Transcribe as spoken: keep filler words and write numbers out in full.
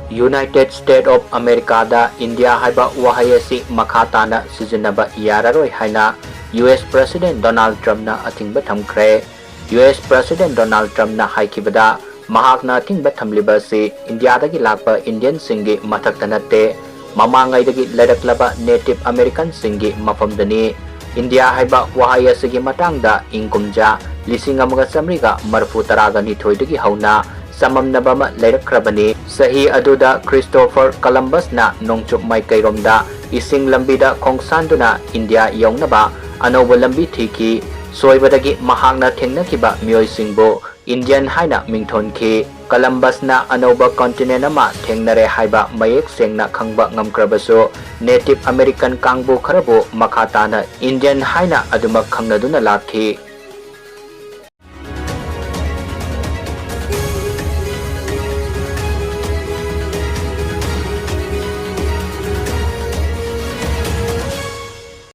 United States of America ꯗ India ꯍꯥꯏꯕ ꯋꯥꯍꯩ ꯑꯁꯤ ꯃꯈꯥ ꯇꯥꯅ ꯁꯤꯖꯤꯟꯅꯕ ꯌꯥꯔꯔꯣꯏ ꯍꯥꯏꯅ U S President Donald Trump ꯅ ꯑꯊꯤꯡꯕ ꯊꯝꯈ꯭ꯔꯦ꯫ U S President Donald Trump ꯅ ꯍꯥꯏꯈꯤꯕꯗ, ꯃꯍꯥꯛꯅ ꯑꯊꯤꯡꯕ ꯊꯝꯂꯤꯕ ꯑꯁꯤ ꯏꯟꯗꯤꯌꯥꯗꯒꯤ ꯂꯥꯛꯄ Indian ꯁꯤꯡꯒꯤ ꯃꯊꯛꯇ ꯅꯠꯇꯦ, ꯃꯃꯥꯡꯉꯩꯗꯒꯤ ꯂꯩꯔꯛꯂꯕ Native American ꯁꯤꯡꯒꯤ ꯃꯐꯝꯗꯅꯤ꯫ ꯏꯟꯗꯤꯌꯥ ꯍꯥꯏꯕ ꯋꯥꯍꯩ ꯑꯁꯤꯒꯤ ꯃꯇꯥꯡꯗ ꯏꯪ ꯀꯨꯝꯖꯥ ꯂꯤꯁꯤꯡ ꯑꯃꯒ ꯆꯥꯃꯔꯤꯒ ꯃꯔꯤꯐꯨ ꯇꯔꯥꯒ ꯅꯤꯊꯣꯏꯗꯒꯤ ꯍꯧꯅ ꯆꯃꯝꯅꯕ ꯑꯃ ꯂꯩꯔꯛꯈ꯭ꯔꯕꯅꯤ꯫ ꯆꯍꯤ ꯑꯗꯨꯗ Christopher Columbus ꯅ ꯅꯣꯡꯆꯨꯞ ꯃꯥꯏꯀꯩꯔꯣꯝꯗ ꯏꯁꯤꯡ ꯂꯝꯕꯤꯗ ꯈꯣꯡꯁꯥꯟꯗꯨꯅ ꯏꯟꯗꯤꯌꯥ ꯌꯧꯅꯕ ꯑꯅꯧꯕ ꯂꯝꯕꯤ ꯊꯤꯈꯤ꯫ ꯁꯣꯏꯕꯗꯒꯤ ꯃꯍꯥꯛꯅ ꯊꯦꯡꯅꯈꯤꯕ ꯃꯤꯑꯣꯏꯁꯤꯡꯕꯨ Indian ꯍꯥꯏꯅ ꯃꯤꯡꯊꯣꯟꯈꯤ꯫ Columbus ꯅ ꯑꯅꯧꯕ continent ꯑꯃ ꯊꯦꯡꯅꯔꯦ ꯍꯥꯏꯕ ꯃꯌꯦꯛ ꯁꯦꯡꯅ ꯈꯪꯕ ꯉꯝꯈ꯭ꯔꯕꯁꯨ, Native American ꯀꯥꯡꯕꯨ ꯈꯔꯕꯨ ꯃꯈꯥ ꯇꯥꯅ Indian ꯍꯥꯏꯅ ꯑꯗꯨꯃꯛ ꯈꯪꯅꯗꯨꯅ ꯂꯥꯛꯈꯤ꯫